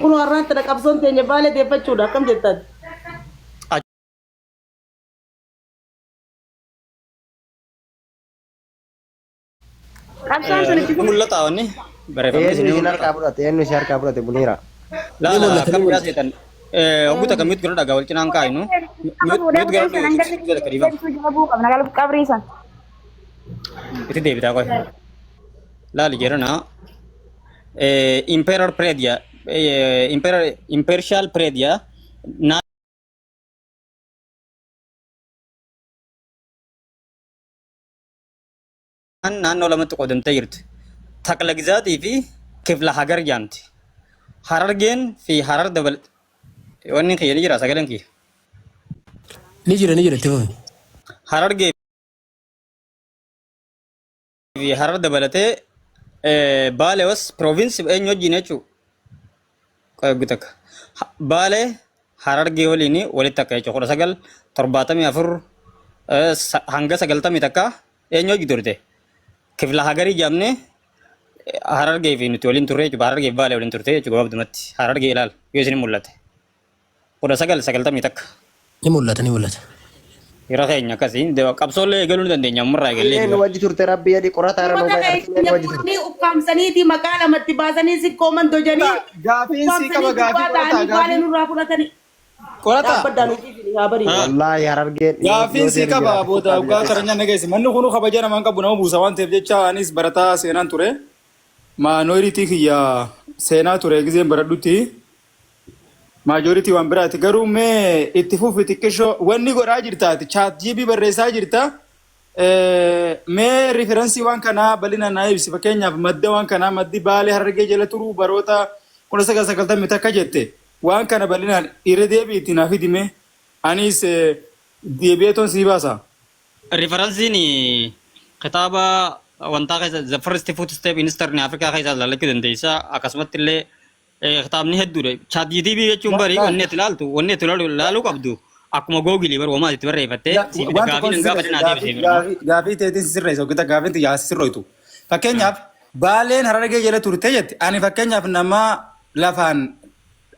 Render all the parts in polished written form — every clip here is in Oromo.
Kunoo har'aan tana qabsoon teenya Baalee deeffachuudha. Akkam jettan? Qabsoon sun itti Ni mul'ata wanni barreeffamni Eenyu isin ni isin mul'ata. harkaa fudhate? Eenyu isin harkaa fudhate Buniira? Ni Laala mul'ata ni akkam mul'ata. dhiyaas jetan hogguu takka mute godhadha gaa wal cinaan kaayinu. Amma fuudhee Mute fuudhee godhadhu san hanga mute godhadha dhiifama. deebisuu jala bu'uu qabna galuu qabrii san. Itti deebitaa qoy. Laali jedhana Emperor Predia Emperor Impertial Predia naannoo lamatti qoodamtee jirti. Taqla Gizaatii fi Kifla Hagar jaamti. Harargeen fi Harar dabal wanni kiyya ni jira sagaleen kiyya. Ni jira ni jira itti fufi. Harargee fi Harar dabalatee Baale was province eenyu wajjin jechuudha. Qoy takka. Baale Harargee waliin walitti akka jechuudha. 1974 hanga 91 eenyu wajji turte. Kifla Hagarii jedhamne Harargee fi nuti waliin turre jechuudha. Harargee fi Baale waliin turte jechuudha gabaabdumatti. Harargee ilaal yoo isin mul'ate. 1991. Ni mul'ata ni mul'ata. Hira keenya akkasii qabsoollee eegaluu ni dandeenya ammarraa eegallee Eenyu dura. wajji turte rabbi jedhi qorataa irra nuu Uummata bayi arsiin eenyu keenya wajji turte. fuudhanii ukkaamsaniiti maqaa lamatti baasanii sikkoo mandojanii Gaafiin sii qaba ukkaamsanii gaafii gubbaa qorataa ta'anii baalee gaafii nurraa fudhatanii. qorataa Dhaabbaddaa nuuf isin haa bari'u. Haa. Wallaahi harargeen yoo Gaafiin yoo sii seerri qaba jiraate booda fudhaa biyya dhugaa keessa. taranya nageessi. Manni kunu kabaja namaan qabu nama buusa waan ta'eef jecha anis barataa seenaan ture. Maanooriitii kiyya seenaa ture gizeen baradhutti. Maajoritii waan biraati. Garuu mee itti fufi xiqqishoo wanni godhaa jirtaati. Chaat GB barreessaa jirta. Mee riferansii waan kanaa bal'inaan naa ibsi. Fakkeenyaaf madda waan kanaa maddi Baalee Harargee jala turuu baroota 1990 takka jette. Waan kana bal'inaan irra deebi'itti naa fidi mee. Anis deebi'eetoon sii baasa. Rifaransiin kitaaba wantaa keessa The First Footstep in Eastern Africa keessaa ilaalachuu dandeessa. Akkasumatti illee Kitaabni hedduudha. Chat GTP jechuun bari wanni ati ilaaltu wanni ati ilaalu ilaaluu qabdu akkuma googilii bari homaa itti barreeffattee siif Waan gaafii tokkoon nan si gaafate sirreessa. naa Gaafii deebisee birma. gaafii gaafii teetiin si sirreessa. Hojjeta gaafiin tiyya si sirroitu. Fakkeenyaaf baaleen harargee jala turte jette. Ani fakkeenyaaf nama lafaan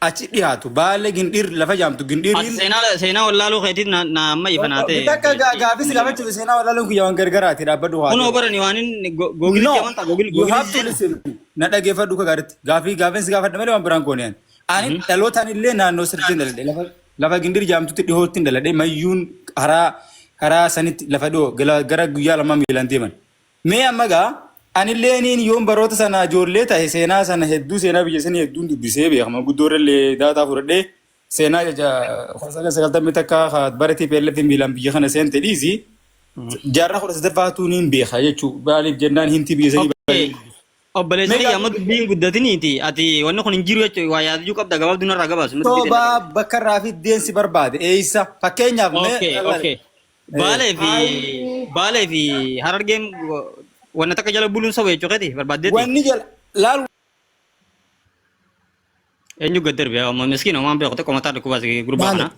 achi dhiyaatu baalee gindhiir lafa jaamtu Ati gindhiiriin seenaa seenaa wallaaluu keetiif na na amma ifa naa ta'e Takka obboleessi. gaafii si gaafachuuf seenaa wallaaluun kiyya waan gargaraati dhaabbadhu haa Kunoo ta'u. barani waan inni googilitti No, amantaa googil you have googilitti to listen. Na dhageeffadhu akka gaariitti. Gaafii gaafiin si gaafadha malee waan biraan goone ani. Ani dhalootaan illee naannoo sirriitti hin dhaladhe. Lafa lafa gindir jaamtutti dhihootti hin dhaladhe. Mayyuun karaa karaa sanitti lafa dhihoo gara guyyaa lamaa miilaan deeman. Mee amma gaa anillee niin yoon baroota sana ijoollee tahe seenaa sana hedduu seenaa biyya sanii hedduun dubbisee beekama. Guddoo irrallee daataa fudhadhee seenaa jaja 1991 bara TPLF miilaan biyya kana seente dhiisi. Jaarraa 18ffaatuu niin beeka jechuudha. Maaliif jennaan hinti biyya sanii Okay. Obboleessi Mee kiyya gaaffii amma dubbiin guddatiniiti. Ati wanni kun hin jiru jechuudha. Waa yaadachuu qabda gabaabduu narraa gabaasi. Amma dubbii Sobaa teenna bakka irraa fiddeen si barbaade eeysa fakkeenyaaf mee Okay, okay. Baalee fi Baalee fi Harargeen wanna takka jala buluun saba jechuu keeti barbaaddeeti. Wanni jala laal Eenyu gad darbe amma miskiina waan beeku xiqqoo mataa dhukkubaas gurbaa Maalo. kana.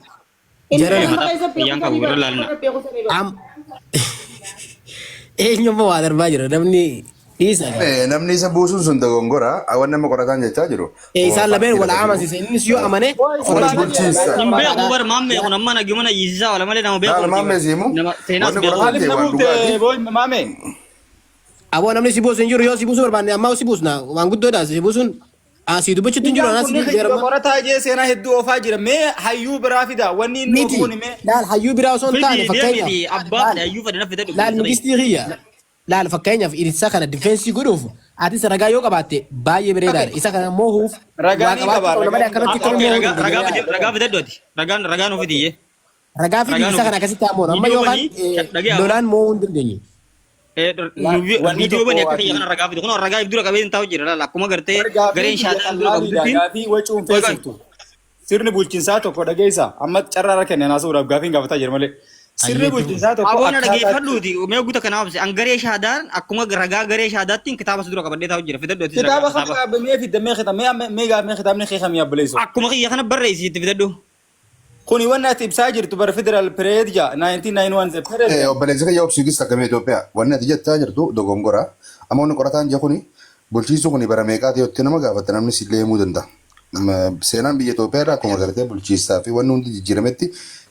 Inni Jarana. nama Mataa keessa beeku fayyaan qabu sanii irra bara. laalina. Nama beeku sanii bara. Am eenyu immoo waa darbaa jira namni dhiisa. Namni isa buusuun sun dogongora. Waan nama qorataan jechaa jiru. Isaan lameen Paartii wal lafa jiru. amansiise innis yoo amane Wal bulchiinsa. Hin beeku bar maammee kun amma naguma na yiisisaa wala malee nama beeku Laal miti bar. maammee siimu. Nama seenaas Wanni beeku qorataan Maaliif jee na waan buufte dhugaati. booy maame? Aboo namni si buusu hin jiru yoo si buusuu barbaanne ammaa si buusna waan guddoodha si buusuun asii dubbachuutti hin jiru Gurbaan anaa si kun ni buusu kijiba jeeramma. qorataa jee seenaa hedduu oofaa jira. Mee hayyuu biraa fida. Wanni inni oofu Miti kun mee laal hayyuu biraa osoo hin taane Fidi fakkeenyaaf deemiti abbaa laal fedhe hayyuu fedhe na fidadhu laal obboleessa kiyya. migistii kiyya laal fakkeenyaaf isa kana difeensii godhuuf atis ragaa yoo qabaatte baay'ee bareedaadha isa kana moohuuf Ragaa waa ni qabaachuu qaba, qabna malee ragaa ni akkanatti qaba. akkami Okay, moohuu ragaa ragaa dandeenya fidi ragaa fidadhu ati. Ragaan ragaa nu fidi. Ragaa fidi Ragaa isa nu kana fidi. akkasitti haa moonu amma Viidiyoo yookaan banii dhagee aboo. lolaan moohuu hin dandeenyu. Wanni Viidiyoo tokko bani akka ati kiyya kana ragaa fidi. Kunoo ragaa if dura qabee hin taa'u jira laala akkuma gartee bar gaafiin gareen tiyya shaadaan dura qallaaliidha. qabdutti. Gaafii wacuun Qoy qoy. feesiftu. Sirni bulchiinsaa tokko dhageessa. Amma carraa irra kenneen haasa'uudhaaf gaafiin gaafataa jira malee. Sirni Ayyeetu. bulchiinsaa tokko Aboo na akkaataa dhageeffadhuuti mee guuta kanaaf obse an garee shaadaan akkuma ragaa garee shaadaattiin kitaaba si dura qabadhee taa'u jira fidadhu atis ragaa Kitaaba kam kitaaba. qaabamee mee fidda mee kitaaba mee mee gaaf mee kitaabni kee kamii abboleessoo. Akkuma kiyya kana barreessi itti fidadhu. Kuni wanni ati ibsaa jirtu bara federal period ja 1991 the period ja. Obboleessi kiyya obsiigis akkamii Itoophiyaa wanni ati jechaa jirtu dogongora. Amma wanni qorataan jee kuni bulchiinsi kuni bara meeqaati yoo itti nama gaafatte namni sillee himuu danda'a. Seenaan biyya Itoophiyaadhaa akkuma gartee bulchiinsaa fi wanni hundi jijjiirametti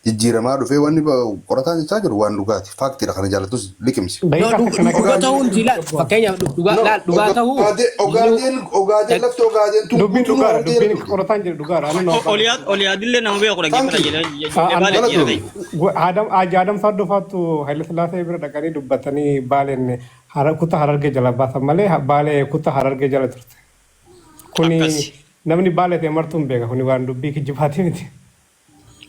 jijjiiramaa dhufee wanni qorataan jechaa jiru waan dhugaati. Faaktiidha kana jaallatus liqimsi. No, Daqiiqaa takka na dhugaa kenni. ta'uun jila fakkeenyaaf dhugaa laal dhugaa ta'uu Ogaadeen Ogaadeen lafti Ogaadeen tun Dubbiin guutuun dhugaadha. Harargee jala Dubbiin turte. qorataan jiru dhugaadha. Ani noo baala. Oliyaadillee nama beeku Thank dhaggeeffata you. jedhee ijoollee Baalee Galatoomi. jedhee. Adam Aji Adam Saaddoo faatu Haile Sillaasee bira dhaqanii dubbatanii Baaleen kutaa Harargee jala baasan malee Baalee kutaa Harargee jala turte. Kuni Akkasi. namni Baalee ta'e martuu hin beeka. Kuni waan dubbii kijibaati miti.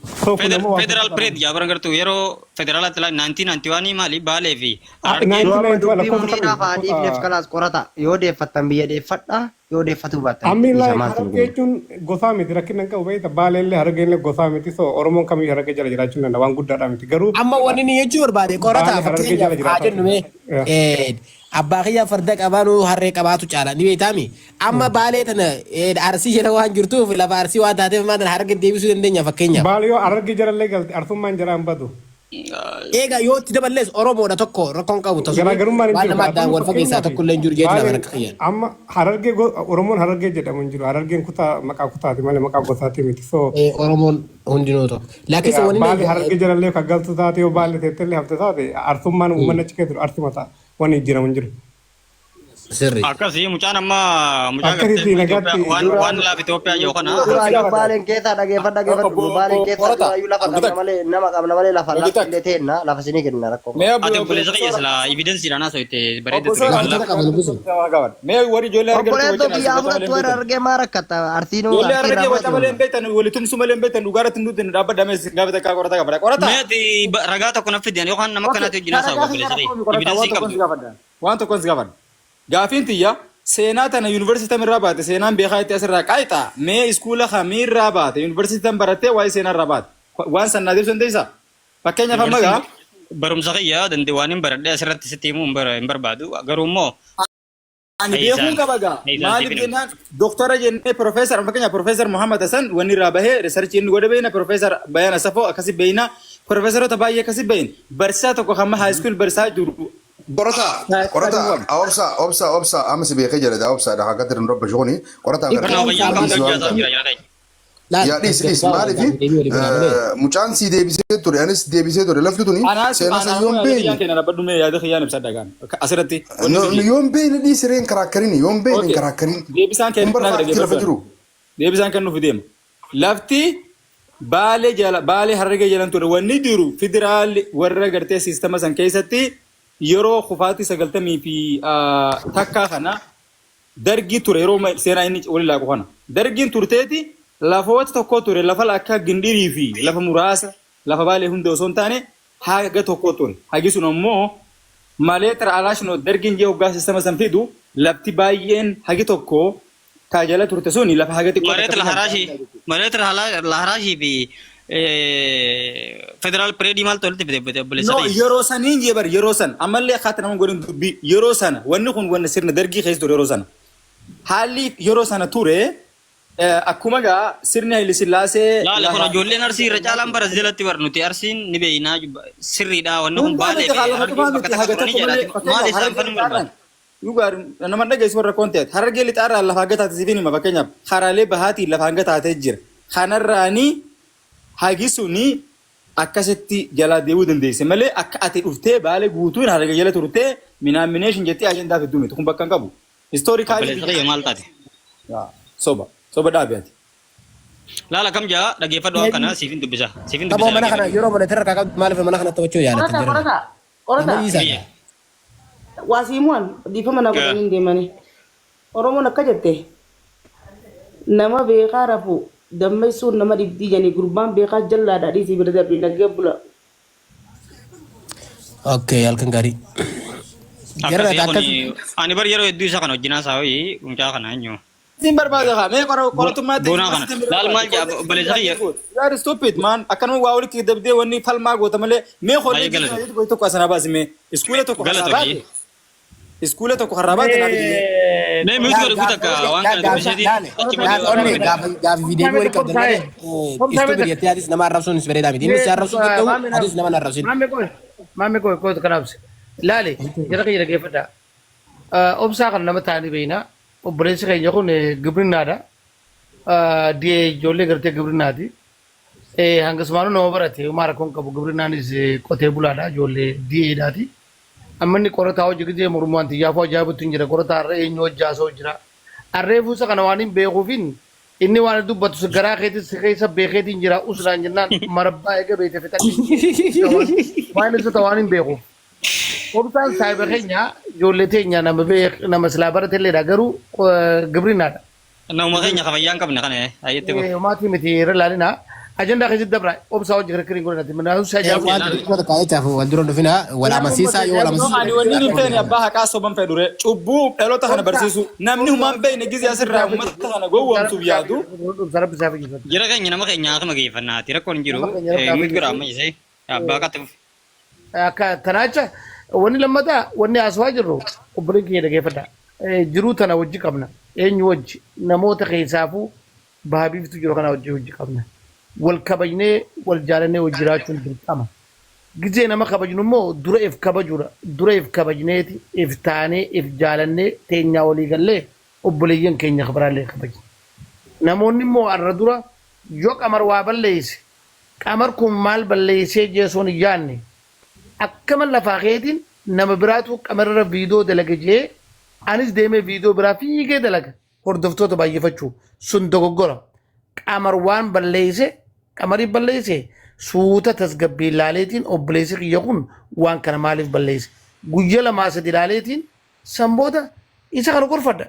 So kun ammoo waan Federal fudhatama. Parade yaa baran gartuu yeroo federaalaatti laa 1991 maali Baalee fi Harargeen Nineteen Yoo amma ninety one dubbii lakkoofsa Muniiraa kamii fa'aa dhiifneef lakkoofsa kalaas qorata. Yoo deeffattan biyya deeffadha. Yoo deeffatuu baattan Ammi dhiisa like maaltu nu Harargee godhe. jechuun gosaa miti rakkina hin qabu beekta. Baalellee Harargeellee gosaa miti. So Oromoon kamiyyuu Harargee jala jiraachuu hin danda'a. Waan guddaadha miti. Garuu Amma wanni inni jechuu barbaade qorataa Baalee Harargee jala fakkeenyaaf haa jiraataa jennu mee ture. Abbaa kiyya farda qabaanuu harree qabaatu caala ni beektaami. Amma Baalee tana Arsii jala waan jirtuuf lafa Arsii waan taateef maal tana Harargee deebisuu dandeenya fakkeenyaaf. Baale yoo Harargee jalallee galte Arsummaan jalaan badu. Egaa yoo itti daballees Oromoodha tokko rakkoon qabu tasuma Garaagarummaan hin waan jiru. nama addaan Amma wal fageessaa fakkeenyaaf tokko illee hin jiru jeetu nama Baaleen akka kiyyaan. amma Harargee Oromoon Harargee jedhamu hin jiru. Harargeen kutaa maqaa kutaati malee maqaa gosaati miti. So Oromoon hundinuu tokko. Laakiin wanni Baale Harargee jalallee kan galtu taate yoo Baale teettellee hafte taate Arsummaan uummanni achi keessa jiru Arsuma ta'a. Wanni jijjiiramu hin jiru. Sirri. Akkasii mucaan amma mucaa Akkasitti gartee nagaatti Itoophiyaa waan waan laaf Itoophiyaa jiru kana Duraayyuu Baaleen keessaa dhageeffadhu dhageeffadhu. Obbo Baaleen keessaa Qorata duraayyuu lafa qabna Abditak malee nama qabna malee lafa lafti Abditak illee teenna lafa isinii kenna rakkoo mee qabu. Ati obbo obboleessa kiyya sila evidensiidhaan haasofte bareeda obbo ture Soora waan Lafa laaf. qaba lubbisu. Mee warri ijoollee argamtu Obboleettoo wajjin biyyaa asii fudhattu warra malee argee maa rakkatta arsiinuu Ijoollee arsii Harargee irraa waca malee fudhatu. hin beektan walitumsuu malee hin beektan dhugaarratti hin duutin dhaabbadha mee gaafa takkaa qorata qabadha. Qorata. Mee ati ragaa tokko na fideen yookaan nama Okay, akkanaatti wajjin kana haasa'u gaafa obboleessa kiyya. qorata waan Evidensii tokkoon qabdu. si gaafadha. Waan tokkoon si gaafadha. Gaafiin tiyya seenaa tana yuunivarsiitii tamirraa baate seenaan beekaa itti asirraa qaayixa mee iskuula kamiirraa baate yuunivarsiitii tam barattee waa'ee seenaarraa baate waan san naa deebisuu dandeessaa? Fakkeenyaaf amma gaa Yuunivarsiitiin barumsa kiyya dandee waan hin baradhee asirratti sitti himuu hin barbaadu. Garuu immoo ani beekuun Fayyisaan qaba gaa Fayyisaan maaliif siif hin jennaan doktora jennee profeesar fakkeenyaaf profeesar Muhammad Hassan wanni irraa bahee riisarchii inni godhe beeyna profeesar Bayaan Asafoo akkasi beeyna profeesaroota baay'ee akkasi beeyna barsiisaa tokko hamma high school barsiisaa jiru Qorataa qorataa obsa obsa obsa amma si beekee jira obsa dha akka tirin robba shukuni qorataa Kana gartee fayyaan dhiisi qabdu waan hojjetaa kana. jira jira ta'e. Laal Yaa dhiisi dhiisi tasgabbaa maaliif gaafa deebii walii biraa malee. mucaan si deebisee ture anis deebisee ture lafti tuni Anaas seenaa san yoon yaada kiyyaan beekne kenna dhabbadhu mee yaada kiyyaan ibsadha gaan asirratti wanni si yoon beekne dhiisi reen karaakkarini yoon beekne hin Okay. karaakkarin Deebisaan kun bara kennu faaktii lafa dhaggeeffadhu. jiru. Deebisaan kennuuf deema. Lafti Baalee jala Baalee Harargee jalan ture wanni jiru federaalli warra gartee siistama san keessatti yeroo kufaatii sagaltamii fi takkaa kana dargii ture yeroo seenaa inni waliin laaqu kana. Dargiin turteeti lafoota tokko ture lafa akka Gindhirii fi lafa muraasa lafa Baalee hunda osoo hin taane haga tokko ture. Hagi sun ammoo malee xira alaashinoo dargiin jee hoggaa siistama san fidu lafti baay'een hagi tokko taa jala turte suni lafa haga xiqqoo Mareet takka fidan. Laharaashii Mareet Laharaashii fi Federaal Pireedii maaltu walitti fide obboleessa No, kiyya. yeroo saniin jee bar yeroo san ammallee akkaata nama godhin dubbii yeroo sana wanni kun wanna sirna dargii keessa ture yeroo sana. Haalli yeroo sana ture akkuma gaa sirni Haile Sillaasee Laala kun lafa ijoolleen Arsii irra caalaan bara jalatti bar nuti Arsiin ni beeynaa sirriidha wanni kun hundaa Baalee miti fi haa lafa Harargeen qofaa bakka miti takka haga turanii tokko malee jedhaati maal fakkeenyaaf isaan Harargee fedhan barbaadu. lixaarraan Dhugaa nama dhageessu warra koon ta'e Harargee lixaarraan lafa hanga taate siif hima fakkeenyaaf karaalee bahaatiin lafa hanga taatee jira. Kanarraanii hagi suni akkasitti jalaa deebuu dandeesse malee akka ati dhuftee Baalee guutuun Harargee jala turtee minaamineeshin jettee ajandaa fidduu miti kun bakka hin qabu. Historikaalii Obboleessa kiyya maal taate? Soba soba dhaabi ati. Laala kam jaa dhageeffadhu waan kana siifin dubbisa. Siifin Qaboo dubbisa mana kana dhageeffadhu. yeroo mana harkaa qabdu maaliif mana kana taphachuu yaalatan Qorataa jiran? qorataa Nama qorataa. dhiisaa. Biyya. Waa siimuwan dhiifama na godhanii hin deemanii. Oromoon akka jette nama beekaa rafu dammeessuun nama dhibdii jedhanii gurbaan beekaa jallaadha dhiisii bira darbii naggee bula. Okay, halkan gaarii. Jarana Akkasii akkas kuni ani bar yeroo hedduu isa kana wajjin haasa'u mucaa kana eenyu. Siin barbaada kaa mee qoratummaatti Boonaa kana. Laal maal jaa obboleessa kiyya. You are stupid man akkanuma waa walitti dabdee wanni falmaa goota malee mee Baay'ee kolleejjii galatoomi. tokko asana baasi mee iskuula tokko harraa Galatoomi. baate iskuula tokko harraa baate naaf himi. Mee mute godhi guutakka waan kana dubbiseeti achi booda Onni gaafa fi deebii walii qabdan malee istupid jettee atis nama arrabsuun bareedaa miti. Inni si arrabsuu danda'u atis nama hin arrabsin. Maame qoy, maame qoy, qoy kanaafis. Laali, jara kiyya dhaggeeffadha. Obsaa kan nama ta'anii beekna. Obboleessi keenya kun gibrinnaadha. Ijoollee gartee gibrinaati. Hangasumaanuu nama barate homaa rakkoon qabu gibrinaanis qotee bulaadha ijoollee DA'dhaati. Amma inni qorataa hojii gisee mormumaan xiyyaafuu ajaa'ibatti hin jira qorataa har'a eenyu hojjaasoo jira. Harree fuusa kana waan hin beekuufin inni waan dubbatu garaa keetis keessa beekeetiin jira usnaan jennaan marabbaa eega beekte fixadhe. Waan ibsata waan hin beekuuf. Obsaan saayiba keenya ijoollee teenya nama beek nama silaa baratelleedha garuu gibrinaadha. Nama keenya kafayyaan qabne kana ayetti kun. Maatii miti irra ilaalina. Ajandaa keessatti dabra obsaa hojii kirkiriin godhati. Minaasu si ajaa'ibu. Waan xixiqqoo kaa'echaaf wal dura dhufina wal amansiisaa yoo wal amansiisaa. Ani wanni hin feene abbaa haqaa soban fedhu re cubbuu dhaloota kana barsiisu namni humaan beekne gizee asirraa uummata kana gowwoomsuuf yaadu. Jira keenya nama keenya akkuma geeffannaati rakkoon hin jiru. Miti godha amma isee abbaa haqaatti fufi. Akka tanaacha wanni lammataa wanni haasawaa jirru obboleen keenya dhageeffadha. Jiruu tana wajji qabna. Eenyu wajji namoota keessaafuu baha biiftuu jiru kana wajji hojii qabna. Wal kabajnee wal jaalannee wajji jiraachuun dirqama. Gizee nama kabajnu immoo dura if kabajuudha. Dura if kabajneeti if taanee if jaalannee teenyaa walii gallee obboleeyyan keenya kabiraallee kabajna. Namoonni immoo har'a dura yoo qamar waa balleesse qamar kun maal balleessee jeesoon hin yaadne akkama lafaa keetiin nama biraatu qamarra viidiyoo dalage jee anis deemee viidiyoo biraa fiigee dalaga hordoftoota baay'ifachuu sun dogoggora. Qamar waan balleesse qamarii balleesse suuta tasgabbii ilaaleetiin obboleessi kiyya kun waan kana maaliif balleesse guyya lamaa sadi ilaaleetiin san booda isa kana gorfadha.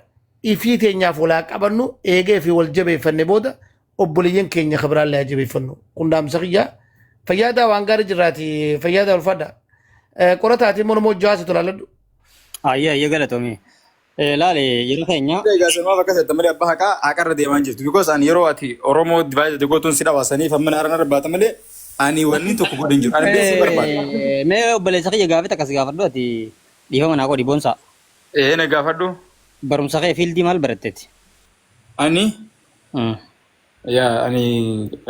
Ifii teenyaaf walaa qabannu eegee fi wal jabeeffanne booda obboleeyyan keenya kabiraallee haa jabeeffannu. Kun dhaamsa kiyyaa fayyaadaa waan gaarii jirraati fayyaadaa ulfaadha. Qorataatii immoo nama hojii haasatu ilaaladhu. Ayyee ayyee galatoomii. Laale yeroo keenya Egaa sanumaaf akkas jette malee abbaa haqaa haqarra deemaa hin jirtu. Because ani yeroo ati Oromoo divide gootuun si dhawaasaniif amma naara narra baata malee ani wanni tokko godhe hin jiru. Ani beeksisa barbaada. Mee obboleessa kiyya gaafii takka si gaafadhu ati dhiifama naa godhi boonsaa. Ee na gaafadhu. Barumsa kee field maal baratteeti? Ani yaa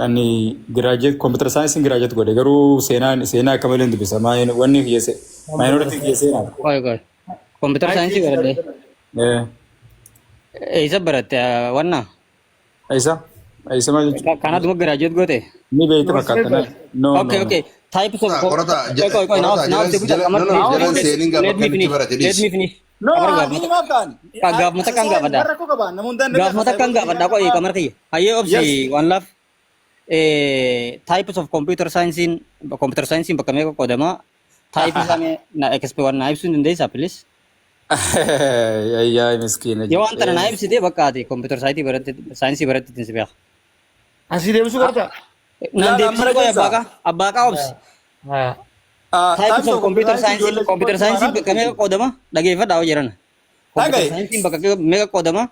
ani graduate computer science graduate godhe garuu seenaa akka malee hin dubbisa. Wanni kiyya minority kiyya seenaa. Qoy qoy. Computer science baradhe. Ee Eessa baratte wanna? Isa isa maal jechuudha? Kanaatuma graduate goote? Ni beekte fakkaata. No. Okay. No. Okay. Types of Qorata Qoy qoy qoy. qorata jalan no no jalan seeniin gaafa Let me akkamitti finish. barate Let dhiisi. me finish. No, Qamar ani maaf ta'an? gaafuma takkaan gaafadha. Rakkoo qaba. Namoonni Gaafuma takkaan gaafadha qoy qamar kiyya. Hayyee obsi waan laaf. Types of computer science computer science bakka meeqa qoodama? Type isaa mee na exp waan na ibsuu hin dandeessaa, please? Ayyaa miskiina. Yoo waan tana na ibsite bakka ati computer science baratte science baratte ittiin si beeka. Asii deebisuu qorata. Naan deebisuu qoy abbaa abbaa qaa obsi. Types of computer science computer science bakka meeqa qoodama? Dhageeffadhaa hoo jiran. Computer Dhagaye. science bakka meeqa qoodama?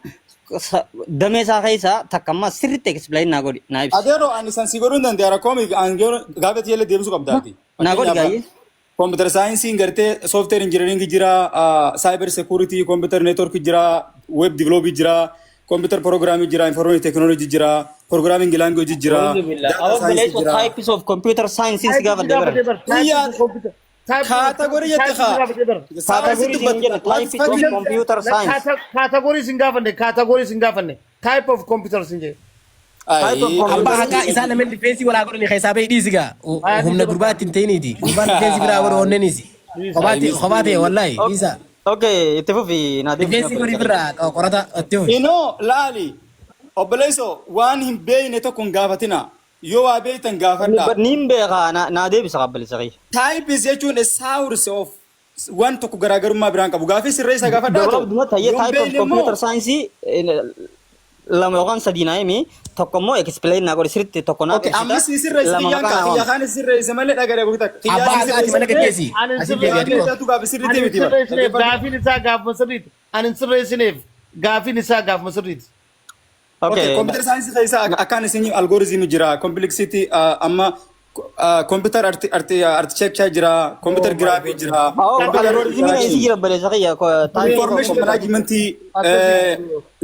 Damee isaa keessaa takka ammaa sirriitti explain naa godhi naa ibsi. Adeero ani san si godhuu hin danda'a rakkoo miti ani gaafa yelee deebisuu qabdaati. Naa godhi gaayyee. Computer science gartee software engineering jira, cyber security, computer network jira, web development jira, computer programming jira, information technology jira, programming language jira, data science jira. Types of computer science si gaafadhe bara. Category jette kaa. Category siin jedhe types of computer science. Category sin gaafanne category sin gaafanne type of computer sin jedhe. Abbaa haqaa isaan lameen defense walaa godhani keessaa bahee dhiisi gaa. Humna gurbaatti hin ta'iniiti. Gurbaan defense biraa godhu onneeniisi. Kophaa ta'e wallaahi dhiisa. Okay, itti fufi naa deebisi. Defense godhi birraa qorata itti fufi. Inoo laali obboleessoo waan hin beekne tokko hin gaafatina. Yoo waa beektan gaafadhaa. Niin beekaa naa deebisa qabbalisa kiyya. Types jechuun a source of waan tokko garaagarummaa biraan qabu. Gaafii sirree isa gaafadhaa ta'u. Gabaabdumatti hayyee type of computer science lama yookaan sadii naa himi tokko immoo explain naa godhi sirriitti tokko naa Okay, amma si sirreessi kiyyaan kaa kiyya kaan sirreesse malee dhagara goota. Abbaa haqaati mana gaggeessi. Asii deebi'aa xiqqoo. Gaafi sirriitti miti. Sirreessineef gaafiin isaa gaafuma sirriiti. Ani hin sirreessineef gaafiin isaa gaafuma sirriiti. Okay, computer science keessa akkaan isin algorithm jira, complexity amma computer architecture jira, computer graphic jira, computer Algorithm isi jira baleessa kiyya. Information management,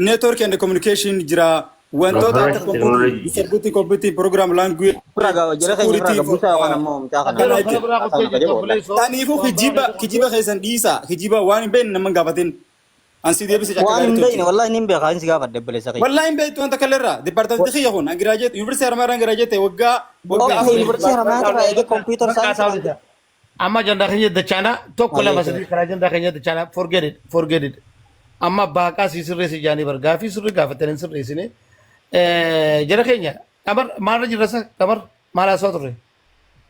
network and communication jira, wantoota akka computer, distributed computing, program language, Jara keenya biraa gabbuusaa yookaan ammoo mucaa kana. Kanaafuu kijiba kijiba keessan dhiisa, kijiba waan hin beekne nama hin gaafatin. An si deebise akka Waan hin gaariitti beekne hojii. wallahi niin beeka hin si gaafadhe obboleessa kiyya. Wallahi hin beektu wanta kalleerraa. Departamentii kiyya kun an giraajeet yuunivarsiitii Haramaadhaan giraajeet ta'e waggaa waggaa Okay, afur. yuunivarsiitii Haramayaa irraa eegee computer Bakka science haasa'u dida. Amma ajandaa keenya dachaana tokko lama sadii karaa ajandaa keenya dachaana forget it forget it. Amma baaqaa sii sirreessi jaanii bar gaafii sirrii gaafatanii hin sirreessine. Jara keenya qamar maalirra jirra sa qamar maal haasawaa turre?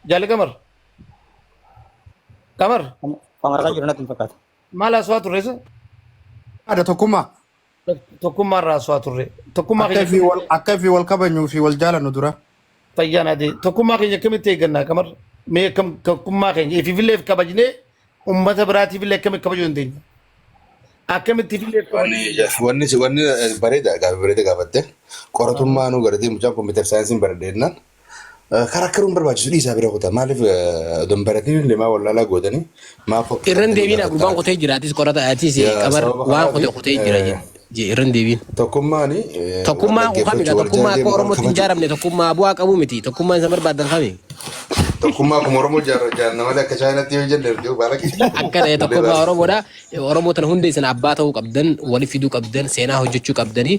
Jaalli qamar qamar Qamar kan jiru natti hin fakkaatu. maal haasawaa turre sa? Ada tokkummaa. Tokkummaa irraa haasawaa turre. Tokkummaa Akka keenya ifii wal akka ifii wal kabajnuu fi wal jaalannu dura. Fayyaan adii. Tokkummaa keenya akkamitti eeggannaa qamar? Mee akkam tokkummaa keenya ifiifillee if kabajnee uummata biraatiifillee akkamitti kabajuu dandeenya? Akkamitti ifillee if kabajuu Wanni wanni bareeda gaaffii bareeda gaafatte qoratummaa nu garatee mucaan kompiitar saayinsiin baradheennaan karaa akka barbaachisu dhiisaa bira kutaa maaliif odon baratiin illee maa wallaalaa gootanii maaf Irran deebiin gurbaan qotee jira atis qorata atis qabar Sababa waan kanaaf qote qotee jira irran deebiin. Tokkummaan wal Tokkummaa kamidha dhaggeeffachuu wal tokkummaa jala akka deemu wal Oromootti hin kabajuu. ijaaramne tokkummaa bu'aa qabu miti tokkummaan isa barbaadan kami. Tokkummaa akkuma Oromoo jaarra malee akka Chaayinaatti yoo jenne ergee baala Akka ta'e tokkummaa Oromoodha. Oromoo tana hunda isin abbaa ta'uu qabdan, wali fiduu qabdan, seenaa hojjechuu qabdanii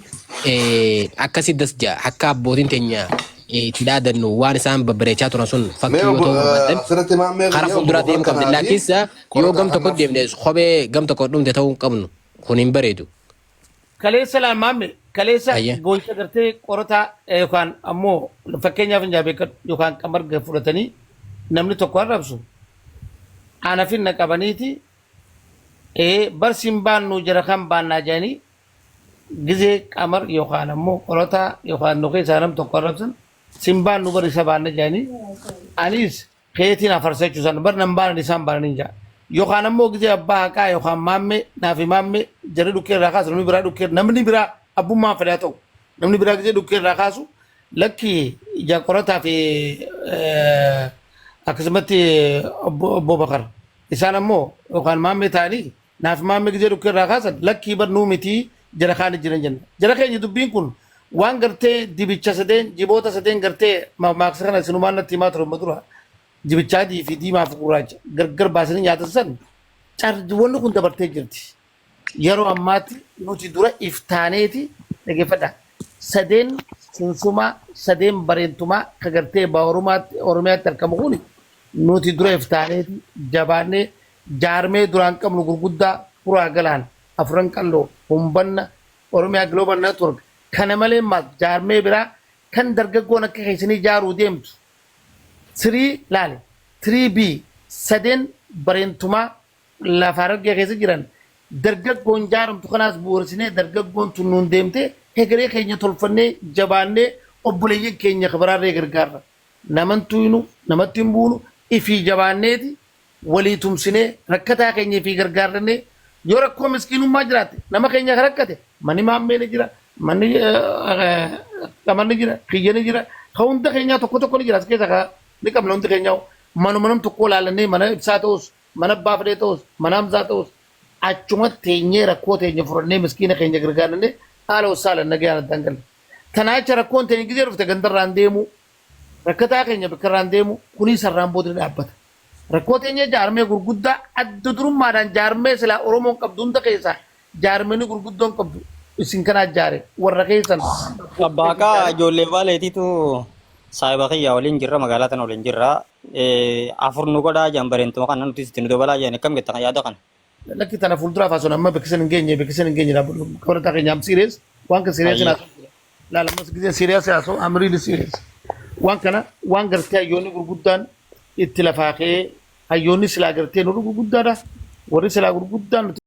akkasii das ja'a akka abbootiin teenya itti dhaadannu waan isaan babbareechaa turan sun Mee fakkii yoo obbo ta'uu barbaadan asirratti maammee karaa kiyya obbo fuulduraa Bakar deemuu qabdan. kanaa fi Laakkiinsa yoo qorataa gam tokko kanaaf deemne kophee gam tokko dhumte ta'uu hin qabnu kun hin bareedu. Kaleessa laal maamme kaleessa Ayyee. gooyicha gartee qorataa yookaan ammoo fakkeenyaaf hin jaabeekkadhu yookaan qamar fudhatanii namni tokko arrabsu ana finna qabaniiti barsiin baannu jara kan baannaa jedhanii gizee qamar yookaan ammoo qorataa yookaan nu keessaa nam tokko arrabsan sin baannu bar isa baanna jedhanii anis keetiin afarsa jechuu isaan bar nan baanan isaan baanan hin ja'a. Yookaan ammoo gizee abbaa haqaa yookaan maammee naafi maammee jarri dhukkee irraa kaasu namni biraa dhukkee namni biraa abbummaan fedhaa ta'u namni biraa gizee dhukkee irraa kaasu lakki ija qorataa fi akkasumatti obbo Bakar isaan ammoo yookaan maammee ta'anii naaf maammee gizee dhukkee irraa kaasan lakkii bar nuu miti jara kaan jiran jenna. Jara keenya dubbiin kun waan gartee dibicha sadeen jiboota sadeen gartee maaksa kana isinumaan natti himaa ture dura jibicha adii fi diimaa fi gurraacha gargar baasanii nyaatan san wanni kun dabartee jirti. Yeroo ammaatti nuti dura iftaaneeti dhaggeeffadha. Sadeen sunsumaa sadeen bareentumaa ka gartee Oromiyaatti argamu kun nuti dura iftaaneeti jabaannee jaarmee duraan qabnu gurguddaa furaa galaan afran qalloo humbanna Oromiyaa Global Network kana malee maas jaarmee biraa kan dargaggoon akka keessanii ijaaruu deemtu sirii laale 3B sadeen bareentumaa lafa Harargee keessa jiran dargaggoon jaaramtu kanaas bu'uursinee dargaggoon tun nuun deemtee hegeree keenya tolfannee jabaannee obboleeyyan keenya kabiraarree gargaarra. Namantuu hinu namatti hin buunu ifii jabaanneeti walii tumsinee rakkataa keenya ifii gargaarrannee yoo rakkoo miskiinummaa jiraatte nama keenya kan rakkate manni maammee ni jira manni qamarni jira kiyya ni jira ka hunda keenyaa tokko tokko ni jira as keessa ka ni qabna hundi keenyaa manuma nam tokko ilaalannee mana ibsaa ta'us mana abbaa fedhee ta'us mana hamzaa ta'us achuma teenyee rakkoo teenya furannee miskiina keenya gargaarannee haala wassaalan nagayaan addaan galle. Tanaa jecha rakkoon teenya gizee dhufte gandarraan deemu rakkataa keenya bakkarraan deemu kunis sarraan booda ni dhaabbata. Rakkoo teenya jaarmee gurguddaa adda durummaadhaan jaarmee silaa Oromoon qabdu hunda keessaa jaarmeen gurguddoon qabdu isin kanaa jaare warra keessan. Abbaa haqaa ijoollee baaleetiitu saahiba kiyya waliin jirra magaalaa tana waliin jirra. Afur nu godhaa jedhan bareentuma kana nuti itti nu dabalaa jedhan akkam jettan yaada kana. Lakki tana fuulduraaf haasawun amma beeksisan hin geenye beeksisan hin geenye kabajataa keenya am serious waan kan serious Ayyee. haasawun laala ammas gisee serious haasawun am really serious waan kana waan gartee hayyoonni gurguddaan itti lafaa ka'ee hayyoonni silaa gartee nurri gurguddaadha warri silaa gurguddaan nuti